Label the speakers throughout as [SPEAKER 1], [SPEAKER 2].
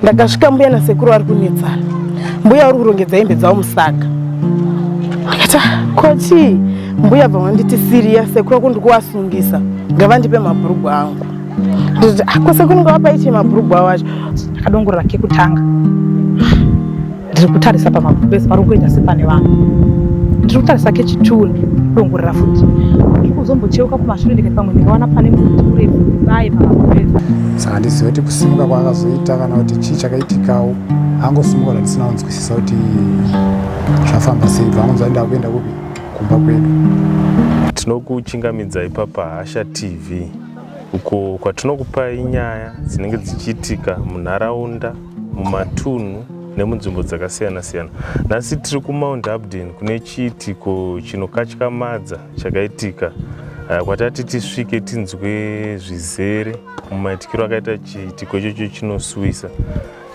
[SPEAKER 1] Ndakasvika mbuya nasekuru vari kunetsana, mbuya vari kurongedza hembe dzavo musaga. Ndikati ah, ko chii? Mbuya bva vanditi siriya, sekuru ako ndikuwasungisa, ngavandipe mabhurugwa angu. Ndikati ah, ko sekuru ngavapa ichi mabhurugwa avo acho.
[SPEAKER 2] Ndakadongorera kekutanga, ndiri kutarisa pamagumbezi pari kuita sepane vanhu. Ndiri kutarisa kechituru, dongorera futi. Ndiri kuzombocheuka kumashure ndikati pamwe ndingawana pane muti murefu ndibaye pamagumbezi.
[SPEAKER 3] Saka handizive kuti kusimuka kwaakazoita kana kuti chii chakaitikawo, angosimuka zvandisina kunzwisisa kuti zvafamba sei, bva angonzwa ndakuenda kupi, kumba kwedu.
[SPEAKER 4] Tinokuchingamidzai paPahasha TV uko kwatinokupai nyaya dzinenge dzichiitika munharaunda, mumatunhu nemunzvimbo dzakasiyana-siyana. Nhasi tiri kuMount Hampden kune chiitiko chinokatyamadza chakaitika kwatati tisvike tinzwe zvizere mumaitikiro akaita chiitiko ichocho chinosuwisa.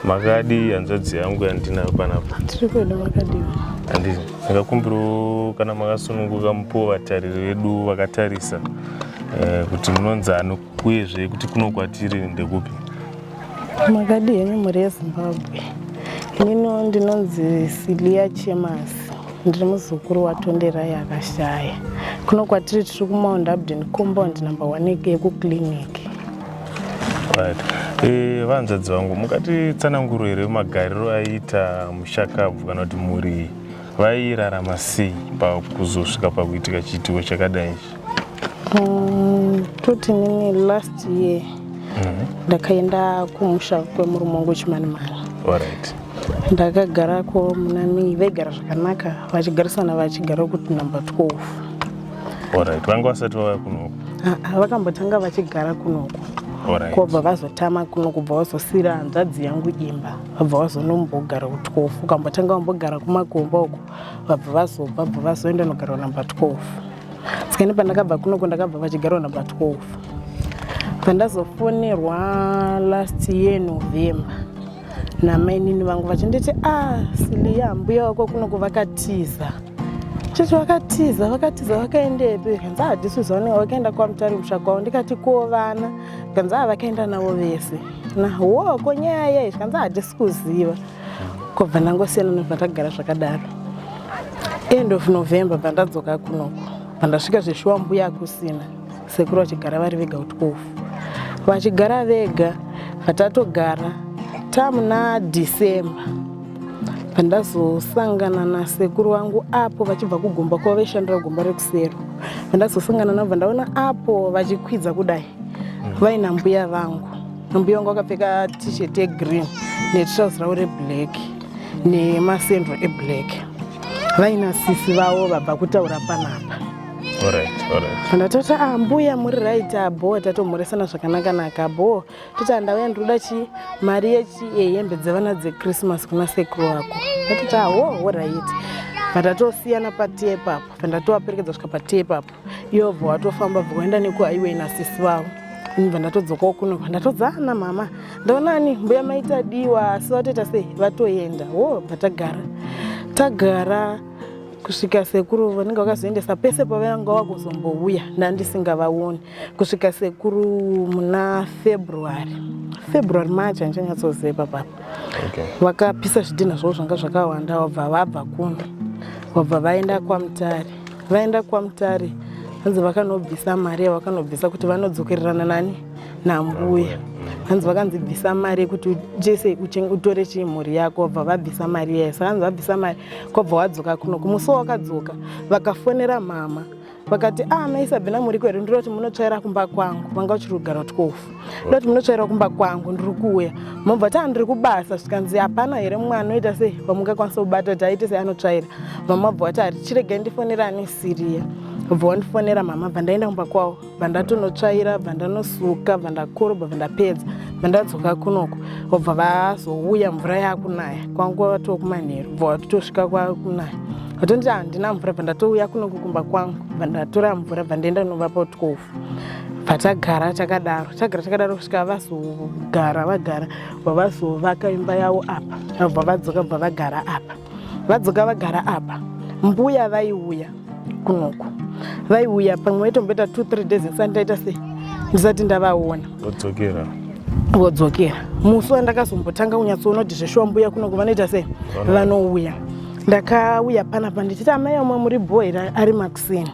[SPEAKER 4] Makadi hanzvadzi yangu yandinayo panapa?
[SPEAKER 1] Tiri kwedu, makadiwa?
[SPEAKER 4] Handiti ndingakumbirawo kana makasununguka mupiwo vatariri vedu vakatarisa kuti munonzani uyezve kuti kuno kwatiri ndekupi.
[SPEAKER 1] Makadi henyu mhuri yeZimbabwe? Inini ndinonzi Silia Chemasi, ndiri muzukuru waTonderai akashaya. Kuno kwatiri tiri kuMount Hampden compound number 1 yekuclinic.
[SPEAKER 4] Right. Vanzvadzi vangu, mungatitsananguro here magariro aiita mushakabvu kana kuti mhuri vairarama sei pakuzosvika pakuitika chiitiko chakadai ichi?
[SPEAKER 1] Toti nini last year ndakaenda kumusha kwemurume wangu Chimanimani.
[SPEAKER 4] Alright.
[SPEAKER 1] Ndakagarako muna May, vaigara zvakanaka vachigarisana, vachigara kuti number 12.
[SPEAKER 4] Alright. Vanga vasati vauya kunoku?
[SPEAKER 1] Ah, vakambotanga vachigara kunoku.
[SPEAKER 4] Alright.
[SPEAKER 1] Kobva vazotama kuno, kubva vazosiyira hanzvadzi yangu imba, vabva vazonombogara ku12. Ukambotanga vambogara kumakomba uko, vabva vazobva, bva vazoenda nogara number 12. Saka ini pandakabva kunoko ndakabva vachigara number 12. Pandazofonerwa last year November namainini vangu vachinditi, ah, Silia, mbuya wako kunoko vakatiza. Chiti vakatiza, vakatiza vakaendepi? Kanzi hatisi vanenge vakaenda kwaMutare musha kwavo. Ndikati ko vana? Kanzi a vakaenda navo vese. Na wo ko nyaya yei? Kanzi hatisi kuziva. Kobva ndangosiyana nobva tagara zvakadaro. End of November bva ndadzoka kunoko. Pandasvika zveshuwa mbuya akusina, sekuru vachigara vari vega ku12. Vachigara vega, vatatogara tamuna December pandazosangana nasekuru vangu apo vachibva kugomba kwavo, vaishandira gomba rekusero. Pandazosangana navo ndaona apo vachikwidza kudai vaina mbuya vangu. Mbuya vangu vakapfeka t-shirt yegreen netrouse ravo reblack nemasendro eblack, vaina sisi vavo vabva kutaura panapa.
[SPEAKER 4] Alright.
[SPEAKER 1] Ndatoti, ah, mbuya muri right? Abo tatomhoresana zvakanaka naka bo. Toti andauya ndinoda chi mari yechi yehembe dzevana dzechristmas kuna sekuru wako. Ndatoti aho, alright. Patatosiyana patie ipapo, pandatovaperekedza kusvika patie ipapo, ivo bva watofamba, bva waenda nekuhighway nasisi vavo. Ini bva ndatodzokawo kuno, ndatodza ana mama, ndaona ani mbuya maita diwa, asi vatoita sei, vatoenda wo. Bva tagara, tagara kusvika sekuru vanenge vakazoendesa pese pavanga vakuzombouya, ndandisingavaoni kusvika sekuru muna February, March, handichanyatsoziva papo. Vakapisa zvidhinha zvavo zvanga zvakawanda, vabva vabva kuno, vabva vaenda kwaMutare. Vaenda kwaMutare, hanzi vakanobvisa mari yavakanobvisa kuti vanodzokererana nani, nambuya. Hanzi vakanzi bvisa mari yekuti jese utore chimhuri yako, vabva vabvisa mari iyayo. Saka hanzi vabvisa mari kwabva wadzoka kuno. Kumusi wakadzoka vakafonera mama vakati, ah, maisabhina muriko here? Ndiri kuti munotsvaira kumba kwangu. Vanga vachiri kugara 12. Ndoti munotsvaira kumba kwangu, ndiri kuuya. Mobva taa ndiri kubasa. Zvikanzi hapana here mumwe anoita sei vamungakwanisa kubata kuti aite sei anotsvaira? Mama bva vati hari, chiregai ndifonera ane Siriya. Bva wandifonera mama, bva ndaenda kumba kwavo, bva ndatonotsvaira, bva ndanosuka, bva ndakorobha, bva ndapedza, bva ndadzoka kunoko. Vabva vazouya mvura yakunaya, kwangu vatoo kumanheru, bva vatosvika kwakunaya, vatonditi handina mvura. Bva ndatouya kunoko kumba kwangu, bva ndatora mvura, bva ndaenda novapa 12. Bva tagara takadaro, tagara takadaro kusvika vazogara vagara, bva vazovaka imba yavo apa, vabva vadzoka, bva vagara apa. Vadzoka vagara apa, mbuya vaiuya kunoku, vaiuya pamwe vaitomboita 2 3 days ndisati ndaita sei, ndisati ndavaona.
[SPEAKER 4] Vodzokera.
[SPEAKER 1] Vodzokera. Musi wandakazombotanga kunyatsoona kuti zveshuwa mbuya kuno vanoita sei, vanouya. Ndakauya panapa ndichiti amai vamwe muri bho here ari makuseni.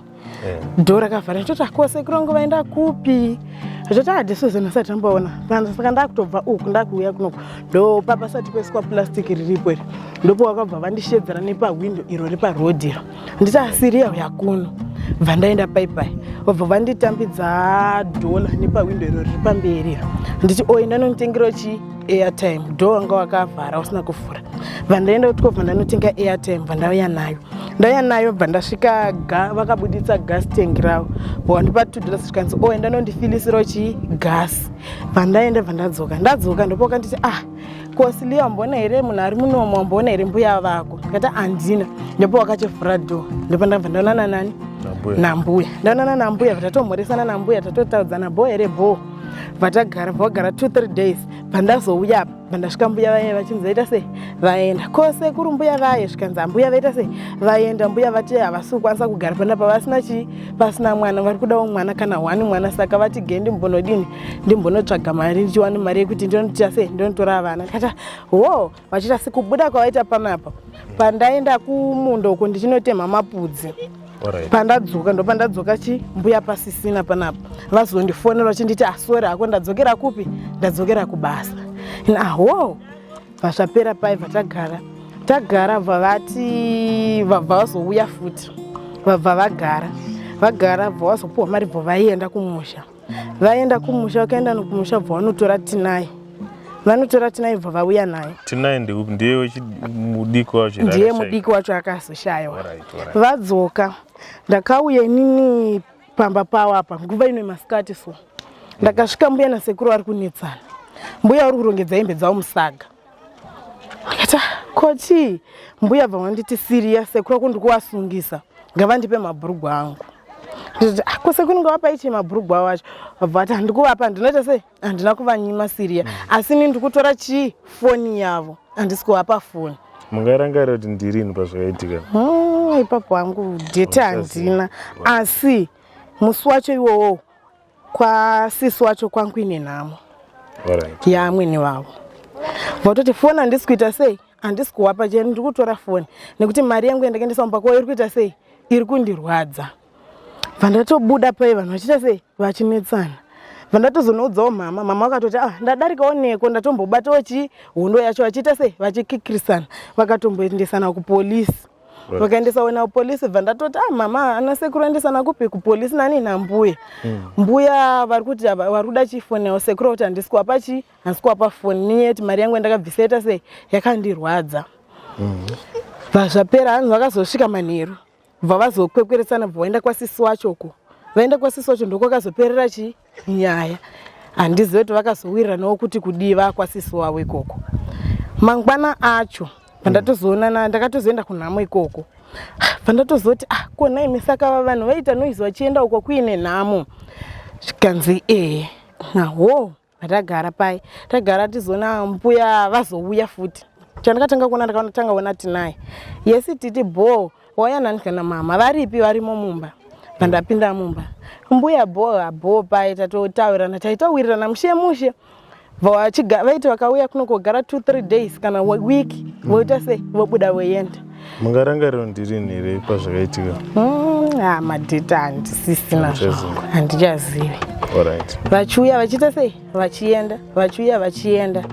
[SPEAKER 1] Dhoo rakavhara ndichiti ko sekuru vangu vaenda kupi? Ndichiti handisi ndisati ndamboona. Saka ndakutobva uku ndakuuya kunoku. Ndo papasati paiswa plastic riripo iri. Ndipo vakabva vandishedzera nepahwindo iro reparoad iro. Nditi asiriya uya kuno. Bva ndaenda pai pai. Vabva vanditambidza dhola nepahwindo iro riri pamberi iro. Nditi oyi ndanonditengerawo chi airtime. Dhoo wanga wakavhara usina kuvhura. Bva ndaenda kutobva ndanotenga airtime bva ndauya nayo. Ndauya nayo bva ndasvika vakabuditsa gas tank ravo. Bva vandipa $2 zvikanzi oyi ndanondifilisirawo chi gas. Bva ndaenda bva ndadzoka. Ndadzoka ndipo vakanditi ah Kosili wamboona here munhu ari munomo wamboona here mbuya vako? Ndikati handina. Ndipo wakachivhura door. Ndipo ndabva ndaonana nani? Nambuya. Ndaonana nambuya tatomhoresana nambuya tatotaudzana bho here bho. Vatagara vagara 2 3 days. Pandazouya apa pandasvika mbuya vaye vachinzi vaita sei vaenda. Ko sekuru mbuya vaye zvikanzi ambuya vaita sei vaenda. Mbuya vati havasi kukwanisa kugara panapa vasina chii pasina mwana vari kudawo mwana kana one mwana saka vati ge ndimbonodini ndimbonotsvaga mari ndichiwana mari yekuti ndinoita sei ndinotora vana. Ndikati wo vachiita sekubuda kwavaita panapa pandaenda kumunda uko ndichinotema mapudzi. Pandadzoka ndopandadzoka chi mbuya pasisina panapa vazondifonera vachinditi asori hako ndadzokera kupi ndadzokera kubasa. Aho zvapera pai vatagara tagara bva vati vabva vazouya futi vabva vagara vagara bva vazopuhwa mari bva vaienda kumusha. Vaenda kumusha vakaenda kumusha bva vanotora Tinai. Vanotora Tinai bva vauya naye.
[SPEAKER 4] Tinai ndiye mudiki wacho.
[SPEAKER 1] Ndiye mudiki wacho akazoshayiwa. Vadzoka ndakauya inini pamba pavo apa nguva ino masikati so. Ndakasvika mbuya nasekuru vari kunetsana. Mbuya vari kurongedza hembe dzavo musaga. Ndikati ko chii? Mbuya bva vanditi siriya sekuru ako ndikuvasungisa. Ngavandipe mabhurugwa angu. Ndikati ko sekuru ngavapa ichi mabhurugwa avo acho. Vabva vati handikuvapa ndinoita sei? Handina kuvanyima siriya. Asi ini ndikutora chii? Foni yavo. Handisi kuvapa foni.
[SPEAKER 4] Mungarangarira kuti ndirini pazvakaitika?
[SPEAKER 1] Ipapo hangu date handina. Asi musi wacho iwowo kwasisi wacho kwangu ine nhamo. Yaamwene vavo. Vatoti foni handisi kuita sei? Handisi kuvapa chero ndiri kutora foni nekuti mari yangu yandakaendesa mumba kwavo iri kuita sei? Iri kundirwadza. Vandatobuda pai vanhu vachiita sei? Vachinetsana. Vandatozonoudzawo mama, mama vakatoti ah ndadarikawo neko ndatombobatawo chi hondo yacho vachiita sei? Vachikikirisana. Vakatomboendesana kupolisi. Vakaendesa wena kupolisi bva ndatoti ah mama ana sekuru endesana kupi kupolisi nani nambuya. Mbuya vari kuti vari kuda chifoni yavo sekuru kuti handisi kuwapa chi handisi kuwapa foni nenyaya yekuti mari yangu yandakabvisa yaita sei yakandirwadza. Bva zvapera hanzi vakazosvika manheru bva vazokwekweretsana bva vaenda kwasisi wacho uko. Vaenda kwasisi wacho ndokwakazoperera chi nyaya. Handizivi kuti vakazowiriranawo kuti kudii vakwasisi wavo ikoko. Mangwana acho pandatozoonana ndakatozoenda kunhamo ikoko. Pandatozoti ah kona imi saka vanhu vaita noise vachienda uko kuine nhamo. Zvikanzi eh naho Tagara pai tagara tizoona mbuya vazouya futi. Chandakatanga kuona ndakatanga kuona Tinai. Yesi titi bho wauya nani kana mama varipi varimo mumba. Pandapinda mumba mbuya bho bho pai tatotaurirana taitowirirana mushe mushe. Vaiti vakauya kuno kogara 2 3 days kana week voita sei vobuda voenda.
[SPEAKER 4] Mungarangarira ndirini here pazvakaitika?
[SPEAKER 1] Madheta handisisina zvangu handichazivi. Vachiuya vachiita sei vachienda vachiuya vachienda.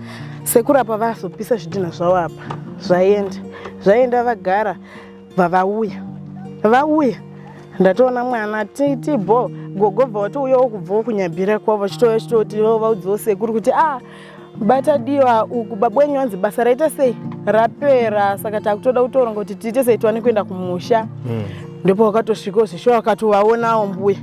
[SPEAKER 1] Sekuru apa vazopisa zvidhinha zvavo apa zvaenda zvaenda vagara bva vauya vauya ndatoona mwana titi bho gogo bva vatouyawo kubvawo kunyabhira kwavo vachitouya vachitoti vaudzewo sekuru kuti ah batadiwa uku baba wenyu vanzi basa raita sei rapera saka takutoda kutoronga kuti tiite sei tiwane kuenda kumusha. Ndipo wakatosvikawo zvishuwa wakatovaonawo mbuya.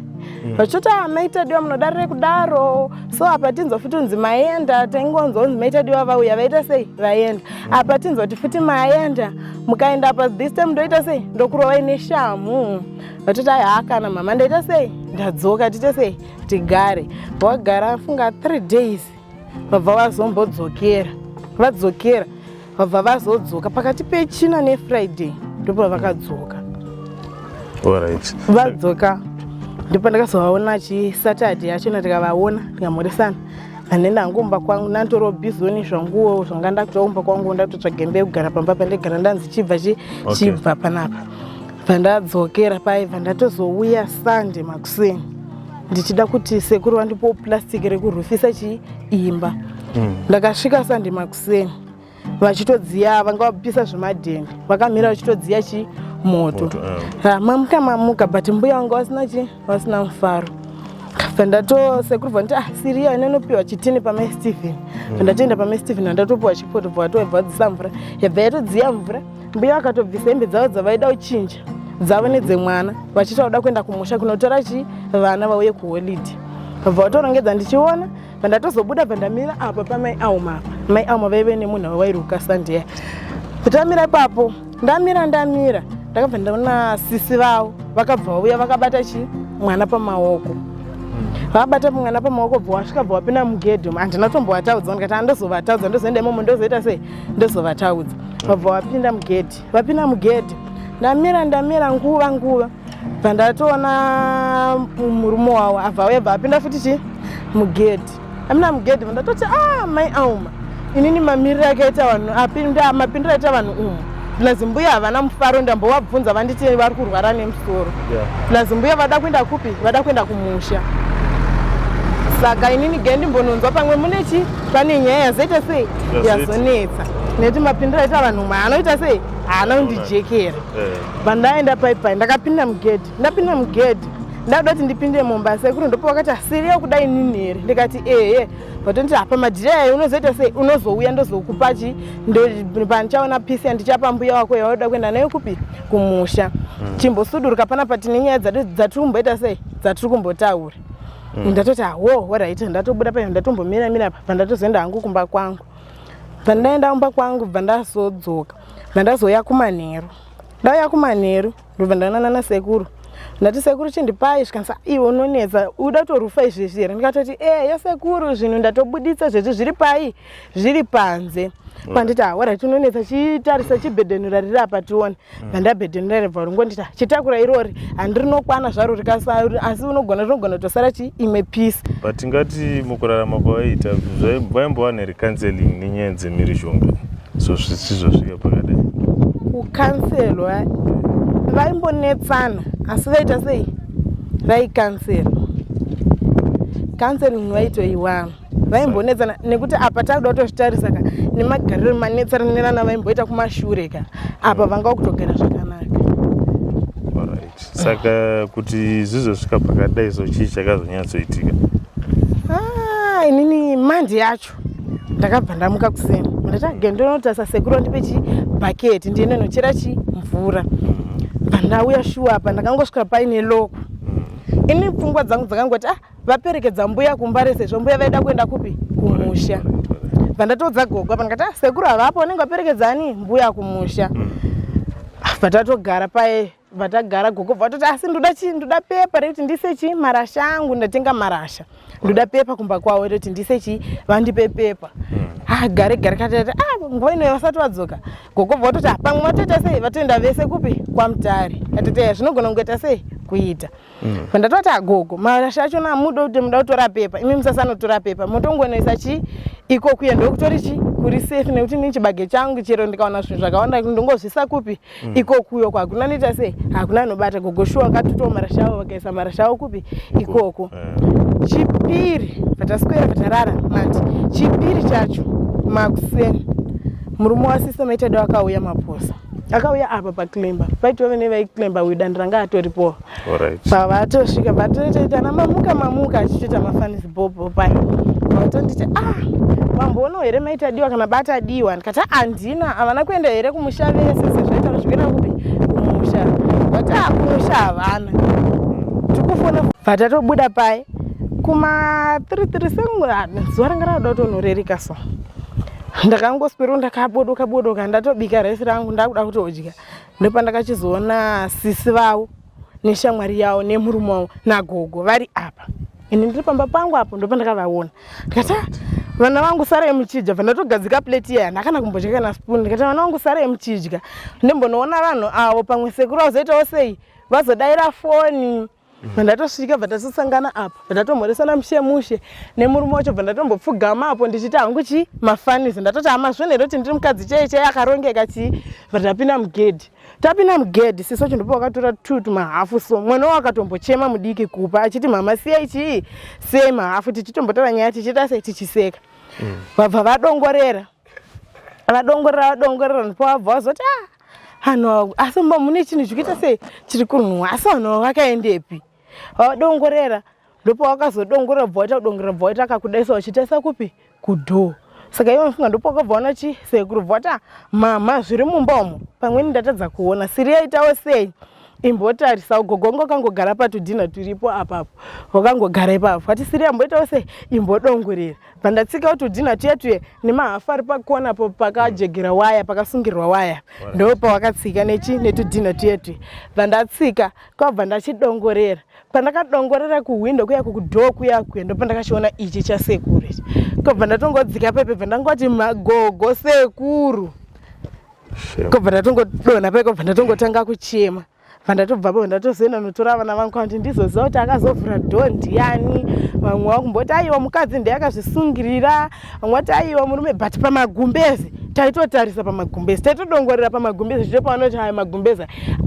[SPEAKER 1] Vachitoti ah maitadiwa munodarire kudaro so apa tinzwa futi kunzi maenda taingonzwa kunzi maitadiwa vauya vaita sei vaenda. Apa tinzwa kuti futi maenda mukaenda apa this time ndoita sei ndokurovai neshamhu. Vatoti ai haa kana mama ndaita sei ndadzoka tiite sei tigare. Vagara funga 3 days vabva vazombodzokera vadzokera vabva vazodzoka pakati pechina nefriday ndipo vakadzoka. Vadzoka ndipo ndakazovaona chi Saturday yachona tikavaona tikamhoresana. Handienda hangu kumba kwangu ndanditoriwo busy nezvanguwo zvanga ndakutoa kumba kwangu ndatotsvaga imba yekugara pamba pandigara ndanzi chibva chi chibva panapa. Bva paye bva ndatozouya Sunday makuseni ndichida kuti sekuru vandipowo plastic rekurufisa chi imba. Ndakasvika Sunday makuseni vachitodziya vanga vapisa zvemadhende vakamira vachitodziya chi moto eh. Mamuka mamuka but mbuya vanga vasina chi vasina mufaro. Bva sekuru vanoti ah siriya inonopiwa chitini pamai Steven. Ndatoenda pamai Steven andatopiwa chipoto bva vatobva vadzisa mvura yabva yatodziya mvura. Mbuya vakatobvisa hembe dzavo dzavaida kuchinja dzavo nedzemwana vachiti vauda kuenda kumusha kunotora chi vana vauye kuholiday. Bva vatorongedza ndichiona vandatozobuda bva ndamira apa pamai Auma apa. Mai Auma vaive nemunhu wavairuka Sunday. Tamira ipapo ndamira ndamira ndakabva ndaona sisi vavo vakabva vauya vakabata chi mwana pamaoko. Vabata mwana pamaoko bva wasvika bva wapinda mugedhi umu handina kutombovataudza ndikati andozovataudza ndozoenda imomo ndozoita sei ndozovataudza. Vabva vapinda mugedhi vapinda mugedhi ndamira ndamira nguva nguva bva ndatoona murume wavo abva auya bva apinda futi chi mugedhi amina mugedhi bva ndatoti ah mai Auma inini mamiriro akaita vanhu apinda mapindiro aita vanhu umu plus mbuya havana mufaro ndambovabvunza vanditi vari kurwara nemusoro plus mbuya vada kuenda kupi vada kuenda kumusha saka inini ge ndimbononzwa pamwe mune chi pane nyaya yazoita sei yazonetsa nekuti mapindiro aita vanhu umwe anoita sei haana kundijekera. Pandaenda pai ndakapinda mugedhi ndapinda mugedhi ndakuda kuti ndipinde mumba sekuru ndopo vakati asiriyo kuda inini here ndikati ehe vatonditi apa madhiri aya unozoita sei unozouya ndozokupa chi pandichaona pisi yandichapa mbuya wako yaunoda kuenda nayo kupi kumusha. Chimbosuduruka panapa tine nyaya dzatiri kumboita sei dzatiri kumbotaura. Ndatoti awo alright ndatobuda payo ndatombomira mira apa pandatozoenda hangu kumba kwangu. Pandaenda kumba kwangu bva ndazodzoka bva ndazouya kumanheru. Ndauya kumanheru ndobva ndaonana nasekuru. Ndati sekuru chindipai zvikanzi iwe unonetsa uda kutorufa izvezvi here ndikatoti ehe sekuru zvinhu ndatobuditsa zvezvi zviri pai zviri panze. Panditi alright unonetsa chitarisa chibhedhenura riri apa tione. Vandabhedhenura rebva ringonditi chitakura irori handirinokwana zvaro rikasa asi unogona rinogona kutosara chi imwe piece.
[SPEAKER 4] But tingati mukurarama kwavaiita vaimbova nerecounseling nenyaya dzemhirizhonga so zvisizvosvika pakadai.
[SPEAKER 1] Kukanselwa vaimbonetsana asi vaita sei vaikanselwa. Counseling vaitoiwana vaimbonetsana nekuti apa takuda kutozvitarisa ka nemagariro manetsanirana vaimboita kumashure ka apa vanga vakutogara zvakanaka.
[SPEAKER 4] Alright. Saka kuti zvizosvika pakadai so chii chakazonyatsoitika?
[SPEAKER 1] Ah, inini mandi yacho ndakabva ndamuka kuseni ndati age ndonotarisa sekuru andipe chi bhaketi ndiende nochera chi mvura. Bva ndauya shuwa apa ndakangosvika paine loko. Ini pfungwa dzangu dzakangoti ah vaperekedza mbuya kumbare sezvo mbuya vaida kuenda kupi kumusha. Bva ndatoudza gogo apa ndikati ah sekuru havapo vanenge vaperekedza ani mbuya kumusha. Bva tatogara paye bva tagara gogo bva vatoti asi ndoda chi ndoda pepa rekuti ndise chi marasha angu ndatenga marasha. Ndoda pepa kumba kwavo rekuti ndise chi vandipe pepa. Ah gare gare katati ah nguva ino vasati vadzoka. Gogo bva vatoti ah pamwe vatoita sei vatoenda vese kupi kwaMutare. Atati zvinogona kungoita sei kuita. Pandatoti agogo marasha achona amuda kuti muda kutora pepa imi musasanotora pepa motongonoisa chi ikokuya ndokutori chi kuri safe nekuti ini chibage changu chero ndikaona zvinhu zvakawanda ndongozvisa kupi ikokuyo hakuna noita sei hakuna anobata gogo shuwa vakatotowo marasha avo vakaisa marasha avo kupi ikoko. Chipiri pataswera patarara manje chipiri chacho makuseni murume wasista maitada akauya maposa akauya apa paclemba paitove nevaiclemba uyu dandi ranga atoripo. Pavatosvika vatoita mamuka mamuka achitoita mafanisi bhobho pai vatonditi ah vamboonawo here maitadiwa kana batadiwa ndikati handina havana kuenda here kumusha vese sezvo aita zvikuenda kupi kumusha vati ah kumusha havana tikufona vatatobuda pai kuma 33 sengu zuva ranga rauda kutonorereka so ndakangoswera ndakabodoka bodoka ndatobika raisi rangu ndakuda kutodya ndopandakachizoona sisi vavo neshamwari yavo nemurume wavo nagogo vari apa ini ndiri pamba pangu apo ndopandakavaona ndikati ah, vana vangu sarai muchidya bva ndatogadzika plate iya ndakana kumbodya kana spoon ndikati vana vangu sarai muchidya ndimbonoona vanhu avo pamwe sekuru vazoitawo sei vazodaira foni. Bva ndatosvika, bva tatosangana apa, bva tatomhoresana mushe mushe nemurume wacho, bva ndatombopfugama apo ndichiita hangu chi mafanisi. Ndatoti hamazvone here kuti ndiri mukadzi chei chei akarongeka chii. Bva tapinda mugedhi, tapinda mugedhi, sisi wacho ndipo wakatora two tumahafu so mwana wawo akatombochema mudiki kupa achiti mama siyai chii, siyai mahafu, tichitombotaura nyaya tichiita sei tichiseka. Vabva vadongorera, vadongorera, vadongorera, ndipo vabva vazoti ah, vanhu ava asi mumba mune chinhu chikuita sei chiri kunhuhwa, asi vanhu ava vakaendepi? Vadongorera, ndipo wakazodongorera, bva waita kudongorera, bva waita kakudaisa uchitarisa kupi, kudhoo. Saka iwe mufunga ndipo wakabva waona chi sekuru, bva wati ah, mama zviri mumba umo pamweni ndatadza kuona, siri yaitawo sei, imbotarisa. Gogo wangu wakangogara patudhina turipo apapo, wakangogara ipapo, vati siri yamboitawo sei, imbodongorera. Bva ndatsikawo tudhina tuya tuye nemahafu ari pakona po pakajegera waya, pakasungirwa waya, ndo pawakatsika nechi netudhina tuya tuye. Bva ndatsika kwabva ndachidongorera, pandakadongorera kuhwindo kuya kukudhoo kuya kuya, ndo pandakachiona ichi chasekuru ichi. Kwabva ndatongodzika pepe, bva ndangoti magogo sekuru, kwabva ndatongodonha peke, kwabva ndatongotanga kuchema. Pandatobvapo ndatozoenda notora vana vangu kuti ndizoziva kuti akazovhura dhoo ndiani. Vamwe vakumboti aiwa mukadzi ndiye akazvisungirira, vamwe vati aiwa murume, but pamagumbezi taitotarisa, pamagumbezi taitodongorera, pamagumbezi chito pavanoti aya magumbezi.